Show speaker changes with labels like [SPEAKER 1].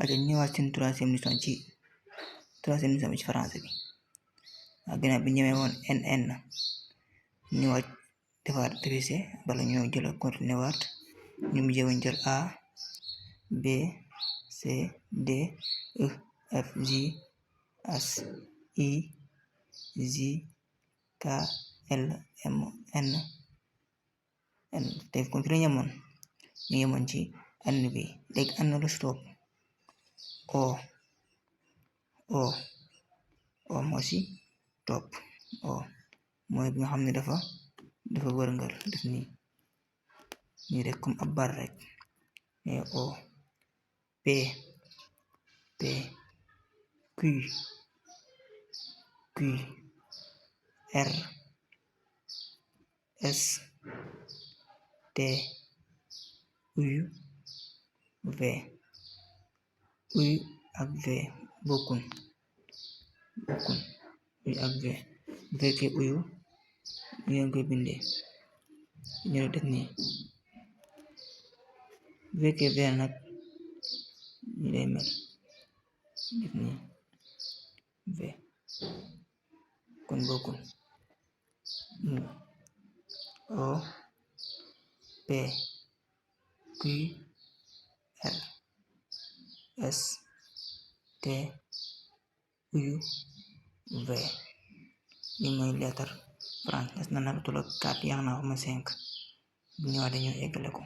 [SPEAKER 1] aca ñëwaat seen troisième leçon bi ci français bi ginnaaw bi ñëwee woon NN ñëwaat defaat divisé bala ñoo jël continué waat ñu mujjee woon jël A B C D E F G H I J K L M N te kon fi la ñu yemoon ci N bi léegi N lu stop O moo ci topp O mooy bi nga xam ne dafa wërngal def nii rek comme ab bar rek mais O P Q R S T U V ak V bokkun U ak V bu fekkee U ñu ngeen koy bindee ñu def nii bu fekkee V nag ñu lay mel def nii V kon bokkun O P Q R S T U V li mooy lettre français na nag tolloog 4 yaa na xama 5 bu ñëwaat dañoo eggale ko